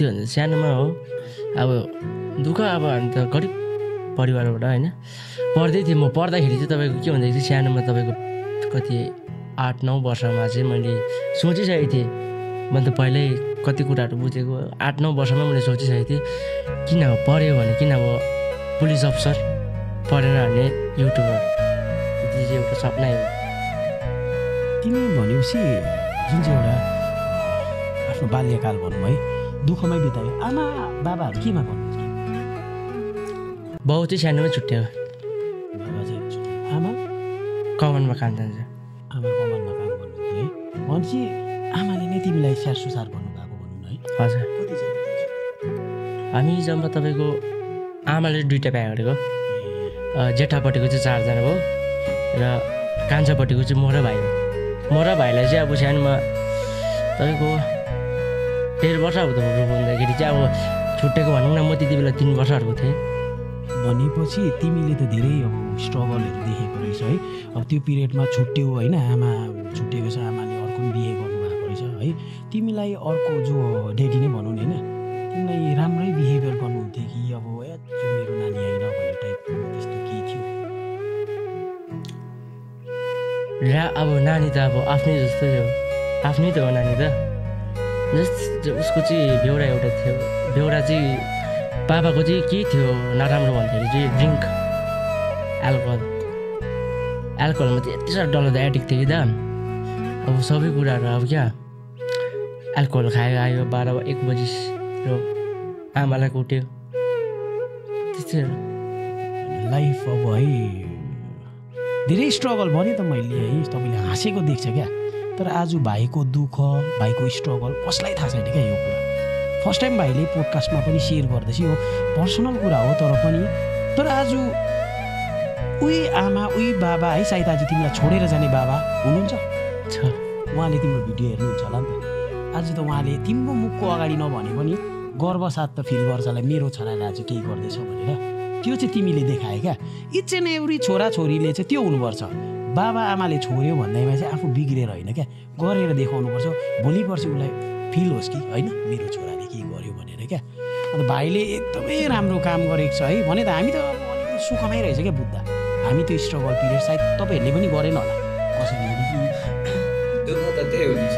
त्यो सानोमा हो अब दुःख अब हामी त गरिब परिवारबाट होइन पढ्दै थिएँ म पढ्दाखेरि चाहिँ तपाईँको के भन्दाखेरि सानोमा तपाईँको कति 8-9 वर्षमा चाहिँ मैले सोचिसकेको थिएँ मैले त पहिल्यै कति कुराहरू बुझेको 8-9 वर्षमा मैले सोचिसकेको थिएँ किन अब पढ्यो भने किन अब पुलिस अफसर पढेन भने युट्युबर त्यो चाहिँ एउटा सपना हो तिमी भनेपछि जुन चाहिँ एउटा आफ्नो बाल्यकाल भनौँ है दुःखमै बितायो आमा बाबाहरू केमा गर्नुहुन्छ बाउ चाहिँ सानोमै छुट्यो बाबा चाहिँ आमा कमानमा काम जान्छ आमा कमानमा काम गर्नुहुन्थ्यो है भनेपछि आमाले नै तिमीलाई स्याहार सुसार गर्नुभएको भनौँ है हजुर कति चाहिँ हामी जम्मा तपाईँको आमाले 2टा बिहा गरेको जेठापट्टिको चाहिँ 4जना भयो र कान्छापट्टिको चाहिँ म र भाइ हो म र भाइलाई चाहिँ अब सानोमा तपाईँको 13 वर्ष हुँदाखेरि चाहिँ अब छुट्टेको भनौँ न म त्यति बेला 3 वर्षहरूको थिएँ भनेपछि तिमीले त धेरै अब स्ट्रगलहरू देखेको रहेछ है अब त्यो पिरियडमा छुट्ट्यौ होइन आमा छुट्टिएको छ आमाले अर्को पनि बिहे गर्नुभएको रहेछ है तिमीलाई अर्को जो डेडी नै भनौँ नि होइन तिमीलाई राम्रै बिहेभियर गर्नुहुन्थ्यो कि अब त्यो मेरो नानी होइन भन्ने टाइपको त्यस्तो केही थियो र अब नानी त अब आफ्नै जस्तै हो आफ्नै त हो नानी त जस्ट उसको चाहिँ बेहोरा एउटा थियो बेहोरा चाहिँ बाबाको चाहिँ के थियो नराम्रो भन्दाखेरि चाहिँ ड्रिङ्क एल्कोहलमा चाहिँ यति साह्रो डल्लो त एडिक्ट थियो कि त अब सबै कुराहरू अब क्या एल्कोहल खायो आयो 12-1 बजीतिर आमालाई कुट्यो त्यस्तै लाइफ अब है धेरै स्ट्रगल भने त मैले है तपाईँले हाँसेको देख्छ क्या तर आज भाइको दुःख भाइको स्ट्रगल कसलाई थाहा छैन क्या यो कुरा फर्स्ट टाइम भाइले पोडकास्टमा पनि सेयर गर्दैछ यो पर्सनल कुरा हो तर पनि तर आज उही आमा उही बाबा है सायद आज तिमीलाई छोडेर जाने बाबा हुनुहुन्छ उहाँले तिम्रो भिडियो हेर्नुहुन्छ होला नि त आज त उहाँले तिम्रो मुखको अगाडि नभने पनि गर्वसाथ त फिल गर्छ होला मेरो छोराले आज केही गर्दैछ भनेर त्यो चाहिँ तिमीले देखायो क्या इच एन्ड एभ्री छोराछोरीले चाहिँ त्यो हुनुपर्छ बाबा आमाले छोड्यो भन्दैमा चाहिँ आफू बिग्रेर होइन क्या गरेर देखाउनुपर्छ भोलि पर्सि उसलाई फिल होस् कि होइन मेरो छोराले के गर्यो भनेर क्या अन्त भाइले एकदमै राम्रो काम गरेको छ है भने त हामी त अब अलिकति सुखमै रहेछ क्या बुझ्दा हामी त्यो स्ट्रगल पिरियड सायद तपाईँहरूले पनि गरेन होला कसरी दुःख त त्यही हो नि